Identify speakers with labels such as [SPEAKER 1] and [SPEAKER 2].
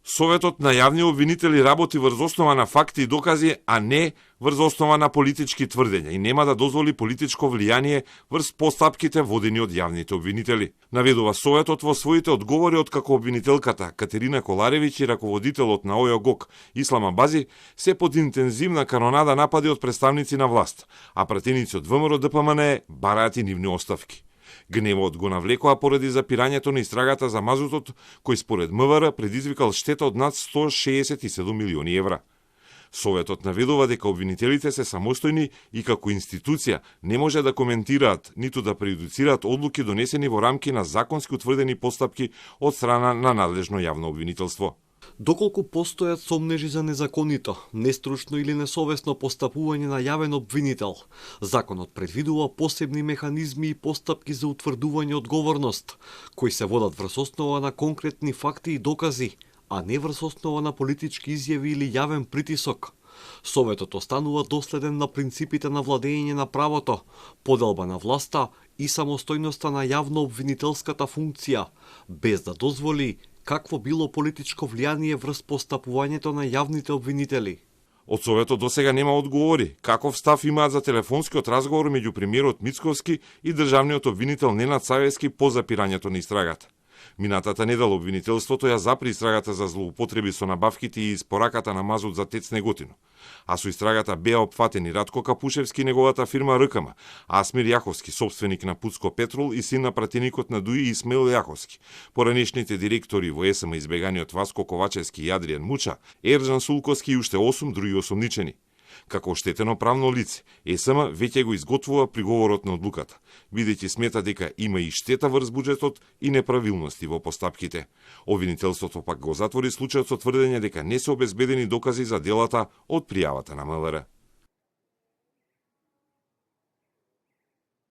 [SPEAKER 1] Советот на јавни обвинители работи врз основа на факти и докази, а не врз основа на политички тврдења и нема да дозволи политичко влијание врз постапките водени од јавните обвинители. Наведува Советот во своите одговори откако обвинителката Катерина Коларевиќ и раководителот на ОЈО-ГОК Ислама Бази се под интензивна канонада напади од представници на власт, а пратеници од ВМРО ДПМН бараат и нивни оставки. Гневот го навлекоа поради запирањето на истрагата за мазутот, кој според МВР предизвикал штета од над 167 милиони евра. Советот наведува дека обвинителите се самостојни и како институција не може да коментираат, ниту да прејудицираат одлуки донесени во рамки на законски утврдени постапки од страна на надлежно јавно обвинителство.
[SPEAKER 2] Доколку постојат сомнежи за незаконито, нестручно или несовесно постапување на јавен обвинител, законот предвидува посебни механизми и постапки за утврдување одговорност, кои се водат врз основа на конкретни факти и докази, а не врз основа на политички изјави или јавен притисок. Советот останува доследен на принципите на владење на правото, поделба на власта и самостојноста на јавно обвинителската функција, без да дозволи какво било политичко влијание врз постапувањето на јавните обвинители.
[SPEAKER 1] Од Советот досега нема одговори каков став имаат за телефонскиот разговор меѓу премиерот Мицковски и државниот обвинител Ненад Савевски по запирањето на истрагата. Минатата недела обвинителството ја запри истрагата за злоупотреби со набавките и испораката на мазут за ТЕЦ Неготино, а со истрагата беа опфатени Радко Капушевски и неговата фирма РКМ, Асмир Јаховски, собственик на Пуцко Петрол и син на пратеникот на ДУИ Исмаил Јаховски, поранешните директори во ЕСМ избеганиот Васко Ковачевски и Адријан Муча, Ерџан Сулковски и уште 8 други осомничени. Како оштетено правно лице, ЕСМ веќе го изготвува приговорот на одлуката, бидејќи смета дека има и штета врз буџетот и неправилности во постапките. Обвинителството пак го затвори случајот со тврдење дека не се обезбедени докази за делата од пријавата на МВР.